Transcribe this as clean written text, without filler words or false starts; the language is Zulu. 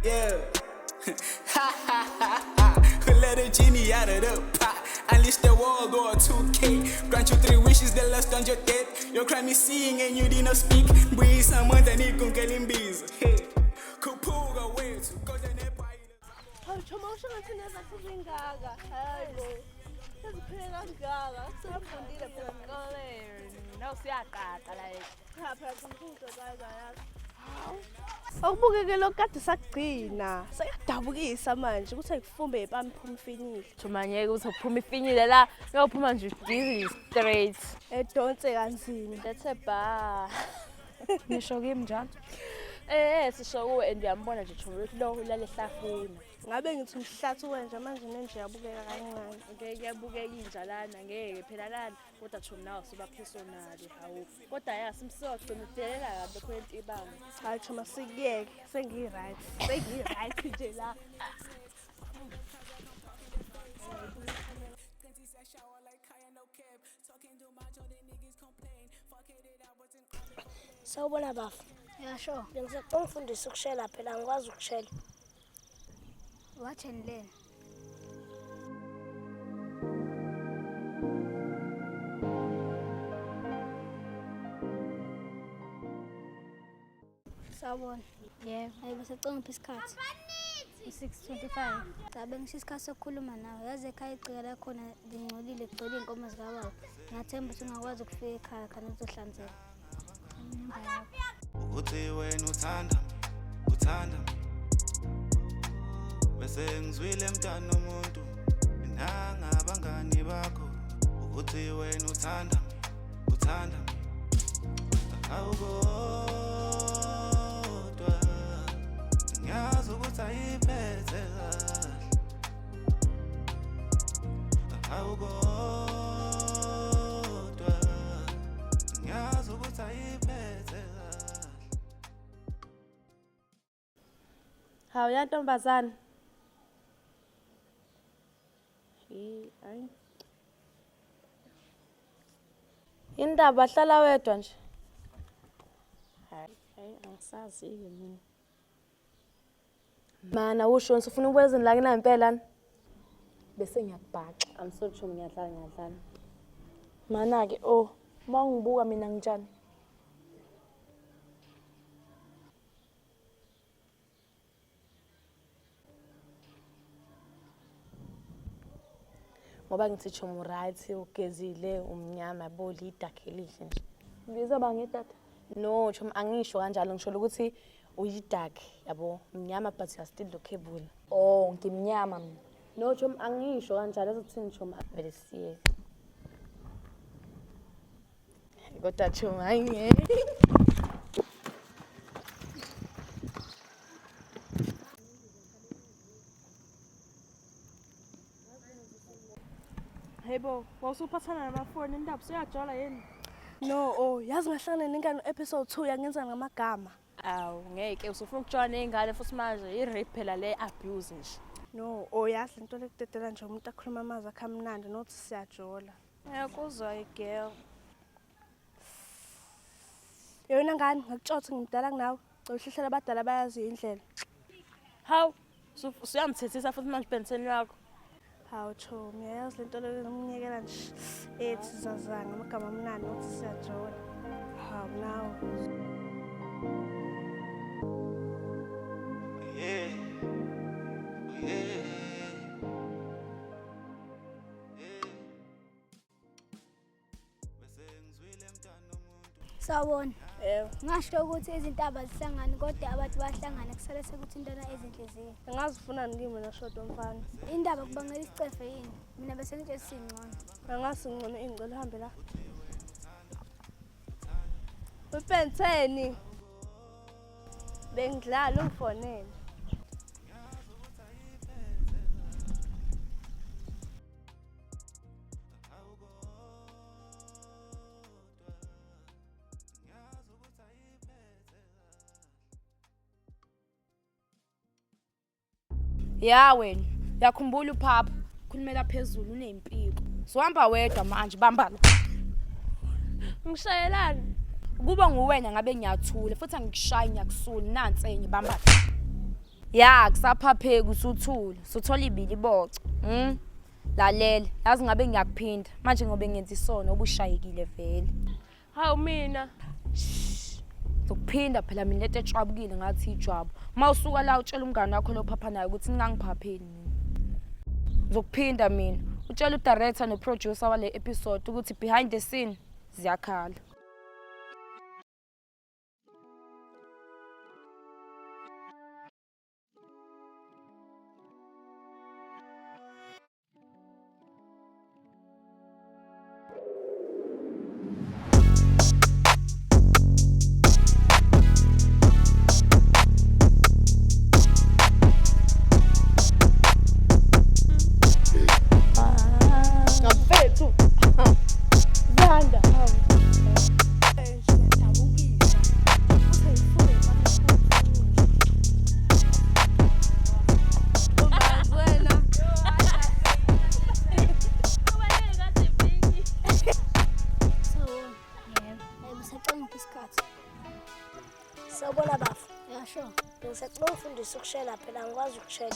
Yeah. Ha ha ha ha. Let a genie out of the pot. Unleash the world war 2K. Grant you three wishes, the last on your death. Your crime is seeing and you did not speak. Buyisa amandla nikunkela imbizo. Hey. Khuphuka wethu kodwa nebhayile. Hawu Choma usho ngathi nezakho zingaka. Hayi bo. Seziphele kangaka. Sengifundile phela Esikoleni. Nawu siyaqaqa like. Cha phela kumfundo kangaka. Hawu. Awubukeke lokhu kade sakugcina. Sekuyadabukisa manje ukuthi ayikufumbe ipami phuma ifinyile. Choma ngeke uthi uphuma ifinyile la. Uyophuma nje udizi straight. Edonse kanzima. That's a bar. Nisho kimi njalo. Eh sisho kuwe and uyambona nje Choma ukuthi lo ulale ehlafuna. Ngabe ngithi umhlathi wenja manje nenje yabukeka kancane. Ngeke kuyabukeka inja lana ngeke phela lana kodwa Choma nawe suba personal hawu. Kodwa ya simsoco nidelela kabi khona into ibanga. Hayi Choma sikuyeke sengiyi-right. Sengiyi-right nje la. Sawubona bafo. Ya sure. Bengisacela ungifundise ukushela phela angikwazi ukushela. Watch and learn. Sawubona. Yebo. Hayi besacela ngiphi isikhathi. U-6:25. Cha bengisho isikhathi sokukhuluma nawe. Yazi ekhaya igceke lakhona lingcolile kugcwele iy'nkomo zikababa. Ngiyathemba ukuthi ungakwazi ukufika ekhaya khona uzohlanzeka. Inamba yakho. Ukuthi wena uthanda uthanda bese ngizwile mntana omuntu nangabangani bakho ukuthi wena uthanda uthanda awukodwa ngiyazi ukuthi ayiphethe kahle awukodwa ngiyazi ukuthi ayiphethe kahle. Hawu ya ntombazane. Hey, hayi. Indaba hlala wedwa nje. Hayi, hayi angisazi-ke mina. Mana usho ufuna ukubuya ezweni lakini ngempela ni? Bese ngiyakubhaxa. I'm sorry Chomi ngiyadlala ngiyadlala. Mana-ke oh, uma ungibuka mina ngitshani? Ngoba ngithi chomi right ugezile umnyama yabo lidakhe elihle nje. Ngizoba ngedata. No chomi angisho kanjalo ngisho ukuthi uyidark yabo mnyama but you are still lookable. Oh, ngimnyama mina. No chomi angisho kanjalo azothini chomi vele siyeke. Kodwa chomi hayi ngeke. Hey bo, wawusuphathana namafoni indaba usuyajola yini? No, oh, yazi ngahlangana nengane episode 2 yangenza ngamagama. Awu ngeke usufuna ukujola ney'ngane futhi manje i-rape phela le abuse nje. No, oh yazi lento lekudedela nje umuntu akhuluma amazwi akhe amnandi nothi siyajola. Ngiyakuzwa girl. Yona ngane ngakutshotha ngimdala kunawe. Cela uhlehlela abadala bayazi indlela. Hawu usuyamthethisa futhi manje bhenseni wakho. Hawu chomi, uyayazi lento leyo ngimnyekela nje ethi zazanga amagama amnandi nothi siyajola. Hawu nawe. Yeah. Yeah. Yeah. Bese ngizwile mntana omuntu. Sawubona. Yebo. Ngasho ukuthi izintaba zihlangane kodwa abantu bayahlangana kusale sekuthintana izinhliziyo. Angazi ufunani kimi mina shodo mfana. Indaba kubangela isicefe yini? Mina bese ngitshe singcono. Angazi ngcono ingcela uhambe la. Upentheni. Bengidlala ungifonele. Ya wena, uyakhumbula uphapha khulumela phezulu unempiko. Suhamba wedwa manje bamba la. Ngishayelani? Kuba nguwena ngabe ngiyathula futhi angikushayi ngiyakusula nansi enye bamba la. Ya, kusaphapheki usuthule, usuthola ibili boco. Lalela, yazi ngabe ngiyakuphinda. Manje ngobe ngenza isono obushayekile vele. Hawu mina. Ngizokuphinda phela mina lento etshwabukile ngathi ijwabu. Uma usuka la utshela umngane wakho lo phapha naye ukuthi ningangiphapheli mina. Ngizokuphinda mina. Utshela udirector noproducer wale episode ukuthi behind the scene ziyakhala. Mfethu. Zanda. Ngiyadabukisa. Uthi ngifune imali. Wena. Sawubona. Yebo. Hayibo sacela ngiphi isikhathi. Sawubona bafo. Ya sure. Bengisacela ungifundise ukushela phela angikwazi ukushela.